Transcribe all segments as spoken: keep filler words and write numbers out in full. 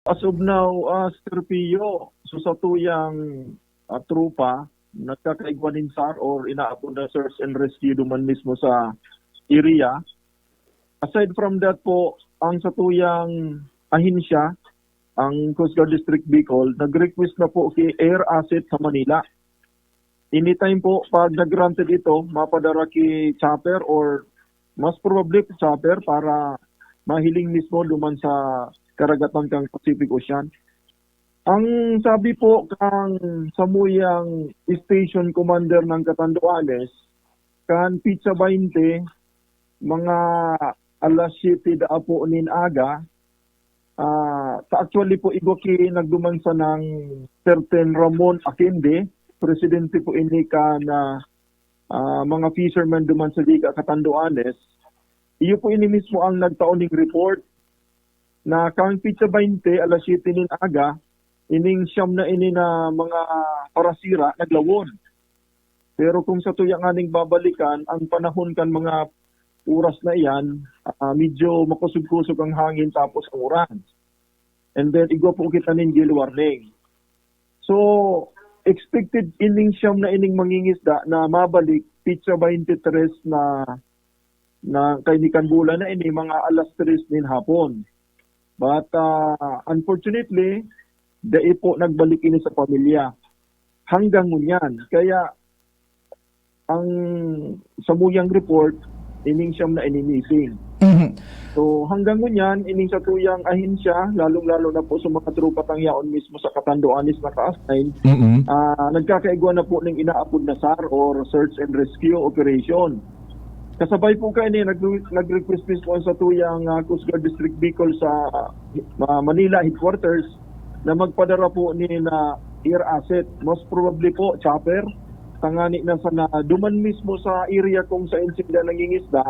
As of now, ah, Sir Pio, so satuyang, ah, tropa, nagkakaigwa nin sar or inaapod na search and rescue duman mismo sa area. Aside from that po, ang satuyang ahensya, ang Coast Guard District Bicol, nag-request na po ki air asset sa Manila. Anytime po, pag na-granted ito, mapadara ki chopper or mas probably chopper para mahiling mismo duman sa karagatan kan Pacific Ocean. Ang sabi po kan samuyang station commander ng Catanduanes, kan pitsa baynte, mga alas siyete daa po nin aga, ah, ta actually po, igwa ki nagduman sanang certain Ramon Aquende, presidente po ini kan, ah, ah, mga fishermen duman sa Viga, Catanduanes. Iyo po ini mismo ang nagtao ning report na kan pitsa baynte, alas siyete nin aga, ining siyam na ini na mga parasira naglawon. Pero kung sa tuya nganing babalikan, ang panahon kan mga oras na iyan, ah, medyo makusog-kusog ang hangin tapos ang uran. And then, igwa po kita nin gale warning. So, expected ining siyam na ining mangingisda na mabalik pitsa baynte tres na, na kainikan bulan na ini, mga alas tres nin hapon. But, ah, unfortunately, dai po nagbalik ini sa pamilya hanggang ngunyan. Kaya, ang samuyang report, ining siyam na ini missing. Mhm. So, hanggang ngunyan, ining satuyang ahensya, lalong-lalo na po sa mga tropa tang yaon mismo sa Catanduanes naka-assign, Mm-mm. ah, nagkakaigwa na po ng inaapod na sar or search and rescue operation. Kasabay po kaini, nag-, nag-request mismo ang satuyang, ah, Coast Guard District Bicol sa, ah, Manila headquarters na magpadara po nin air asset. Most probably po, chopper. Tangani na sana duman mismo sa area kung saan sila nangingisda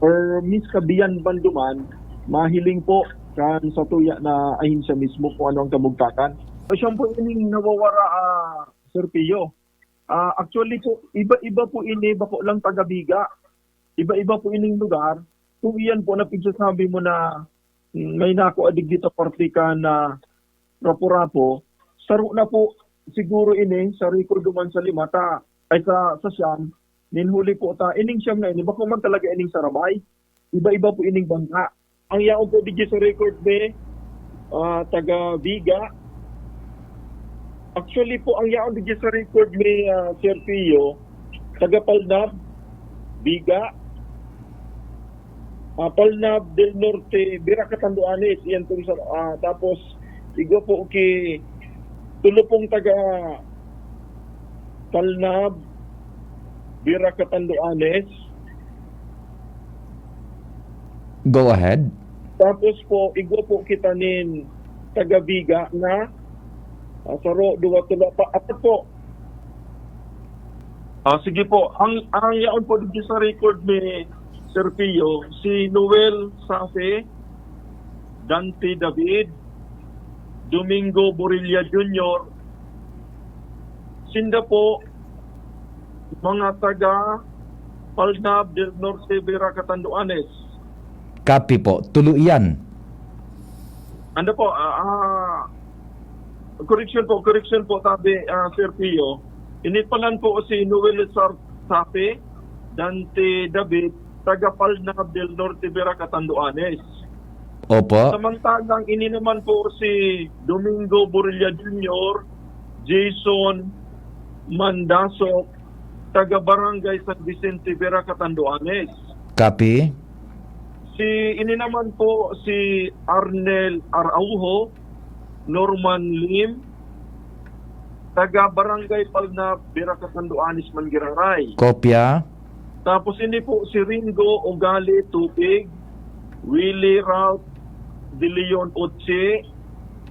or miskabiyan banduman, mahiling po kan satuya na ahensya mismo kung ano ang kabugtakan. So, siya po ining nawawara, ah, Sir Pio. Ah, actually po, iba-iba po ini, bako lang taga Viga. Iba-iba po ining lugar. Kung iyan po na pigsasabi mo na, mm, may nako adig dito parte ka na Rapu-Rapu, saro na po siguro ini sa record duman sa lima ta, ay sa, sa siyam, nin huli po ta, ining siyam na ini, bako man talaga ining sarabay. Iba-iba po ining bangka. Ang yaon po digdi sa record mi, ah, taga Viga. Actually po, ang yaon digdi sa record mi, ah, Sir Pio, taga Palnab, Viga, ah, Palnab del Norte, Virac, Catanduanes. Iyan po sa, ah, tapos, igwa po ki tulo pong taga Palnab, Virac, Catanduanes. Go ahead. Tapos po, igwa po kita nin taga Viga na, ah, saro, duwa, tulo, pa, apat po. Ah, sige po. Ang, ang yaon po dito sa record ni Sir Pio, si Noel Safe, Dante David, Domingo Borilla Junior, sinda po, mga taga Palnab del Norte, Virac, Catanduanes. Copy po. Tulo iyan. Ano po, ah, ah, correction po, correction po, tabi, ah, Sir Pio. Ini palan po si Noel Sar-, Sape, Dante David, taga Palnab del Norte, Virac, Catanduanes. Opo. Samantalang ini naman po si Domingo Borilla Junior, Jason Mandasok, taga Barangay San Vicente, Virac, Catanduanes. Copy. Si, ini naman po si Arnel Araujo, Norman Lim, taga Barangay Palnab, Virac, Catanduanes man giraray. Kopya. Tapos ini po si Ringo Ugali Tupig, Willie Ralph De Leon Otse,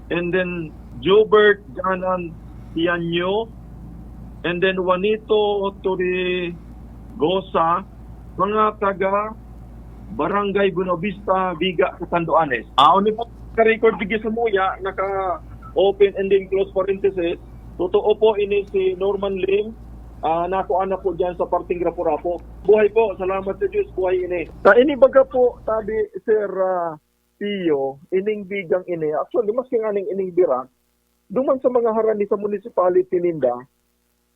and then Jobert Ganan Tianyo, and then Juanito Torregosa, mga taga Barangay Buenavista, Viga, Catanduanes. Ah, ini po ka-record digdi sa muya, naka-open and then close parenthesis. Totoo po, ini si Norman Lim. Ah, nakuha na po dyan sa parting Rapu-Rapu. Buhay po, salamat sa Diyos, buhay ini. Sa ini baga po, tabi, Sir, ah, Pio, ining bigang ini, actually, maski nga ning ining birak, duman sa mga harani sa municipality ninda,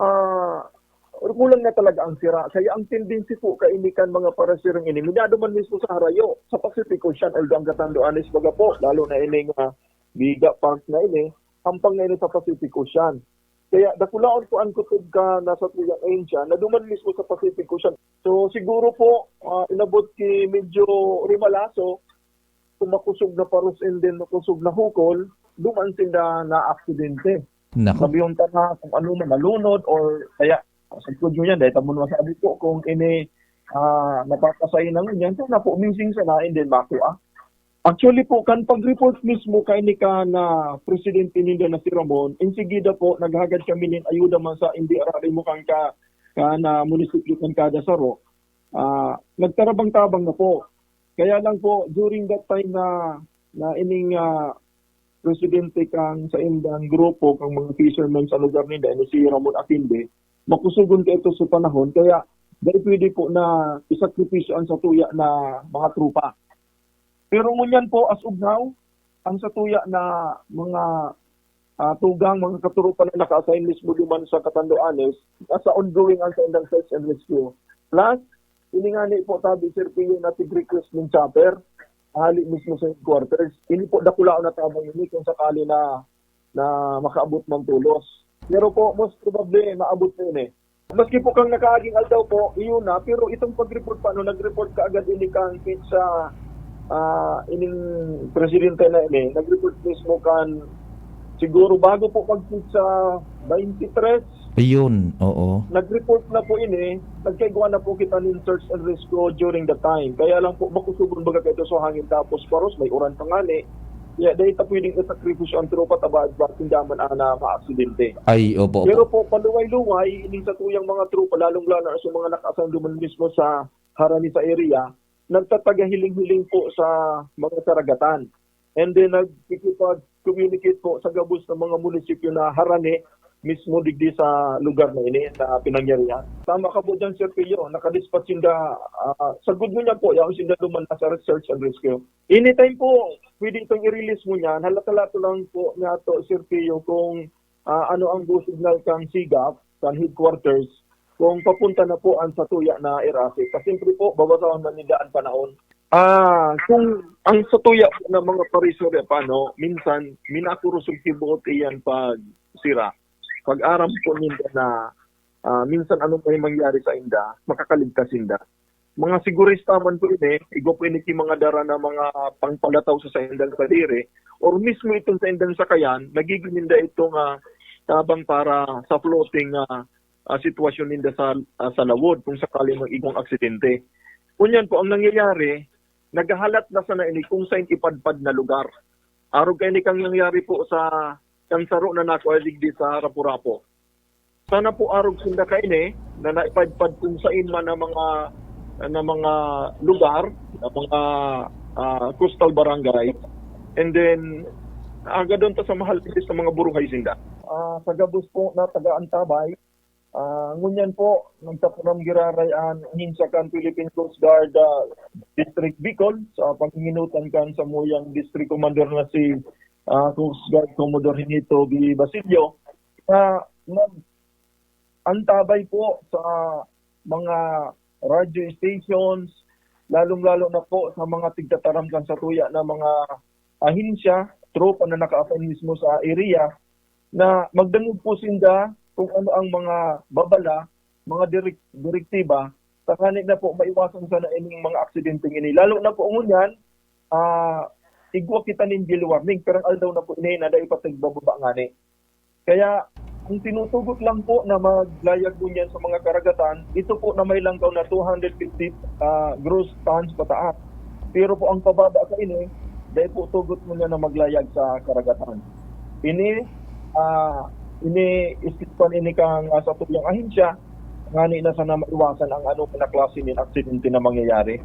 ah, kulang na talaga ang sira. Kaya ang tendency po kaini kan mga parasiring ini, minado man mismo sa harayo, sa Pacific Ocean, although ang Catanduanes baga po, lalo na ining, ah, Biga Park na ini, hampang na ini sa Pacific Ocean. Kaya dakulaon po ang kutob kan satuyang ahensya na duman mismo sa Pacific Ocean. So, siguro po, ah, inabot ki medyo rimalaso, kung makusog na paros and then makusog na hukol, duman sinda na aksidente. Nako. Sabi yung tanga kung ano man, nalunod or kaya, sa studio yan, dahil tamo naman sabi po, kung ini, ah, napapasay na ngunyan, sana po missing sana and then makuha. Actually po, kan pag-report mismo kay ni ka na presidente ninda na si Ramon, insigida po, naghagad kami nin ayuda man sa hindi arari mo kan ka, ka na munisipyo kan kada saro. Ah, nagtarabang-tabang na po. Kaya lang po, during that time na, na ining, ah, presidente kang sa indang grupo, kang mga fishermen sa lugar ninda, ini si Ramon Akinde, makusugon ka ito sa panahon, kaya dahil pwede po na isakripisyo ang satuya na mga tropa. Pero ngunyan po, as of now, ang satuya na mga, ah, tugang, mga katurupa na naka-assign mismo duman sa Catanduanes, nasa ongoing ang sa indang search and rescue. Plus, ini nga ni po, tabi, Sir Pio, na tig-request ng chopper, hali mismo sa headquarters. Ini po, dakulaon na tabang ini kung sakali na, na makaabot man tulos. Pero po, most probably, maabot na yun eh. Maski po kang nakaaging aldaw po, iyon na. Pero itong pag-report pa, no, nag-report ka agad ini kang sa, ah, ining presidente na ini. Nag-report mismo kan, siguro bago po mag-pizza twenty-three, Ayun, oo. Nag-report na po ini, nagkaigwa na po kita nin search and rescue during the time. Kaya lang po, makusugon baga kayo sa hangin tapos paros, may uran pa nga ni. Kaya dahil ta pwedeng isakripisyo ang tropa, taba at bating daman ana maaksidente. Ay, opo, Pero opo. po, paluway-luway, ining sa tuyang mga tropa, lalong-lalo na sa mga nakaasang duman mismo sa harani sa area, nagtatagahiling-hiling po sa mga karagatan. And then, nagkikipag-communicate po sa gabos ng mga munisipyo na harani mismo digdi sa lugar na ini na pinangyarihan. Tama ka po dyan, Sir Pio. Nakadispatch sinda, ah, sa good mo niya po, yaon sinda duman na sa search and rescue. Anytime po, pwede itong i-release mo niyan. Halata-lato lang po niya to, Sir Pio, kung, ah, ano ang go signal kang sigap, kan headquarters, kung papunta na po ang satuya na irasik. Kasi siyempre po, babasahon man nila ang panahon. Ah, kung ang satuya po ng mga pariso, paano, minsan, minakurusog si buot iyan pag sira. Pag aram po ninda na, ah, minsan anong may mangyari sa inda, makakaligtas inda. Mga sigurista man po ini, igwa po ini ki mga dara na mga pangpalataw sa saindang kadiri, or mismo itong saindang sakayan, nagiging ninda ito nga tabang para sa floating, ah, ah, sitwasyon ninda sa, ah, sa lawod kung sakali mag igwang aksidente. Kunyan po, ang nangyayari, naghahalat na sana ini kung saan ipadpad na lugar. Arog kayo ni kang nangyari po sa kang saro na nakuha digdi sa Rapu-Rapu. Sana po arog sinda kaini na naipadpad kung sain man na mga, na mga lugar, na mga, ah, coastal barangay. And then, aga doon ta sa mahal sa mga buruhay sinda. Ah, sa gabos po na taga-antabay, ah, ngunyan po, nagtapunan giraray ang hinsya kan Philippine Coast Guard, ah, District Bicol sa panginginutan kan samuyang District Commander na si, ah, Coast Guard Commodore Hinito B. Basilio na mag-antabay po sa mga radio stations, lalong-lalo na po sa mga tigtataram kan satuya na mga ahensya, tropa na naka-assign mismo sa area, na magdangog po sinda kung ano ang mga babala, mga direk-, direktiba, tanganing na po maiwasan sana ining mga aksidente ini. Lalo na po ngunyan, ah, igwa kita nin gale warning, pero ang aldaw na po ini, na dai pa tagbababa ngani. Kaya, ang tinutugot lang po na maglayag ngunyan sa mga karagatan, ito po na may langkaw na two hundred fifty, ah, gross tons pataas. Pero po ang pababa sa ini, dahil po tugot ngunyan na maglayag sa karagatan. Ini, ah, ini-isip pa ini kang, ah, sa tuyang ahensya, ngani na sana maiwasan ang ano na klase nin aksidente na mangyayari.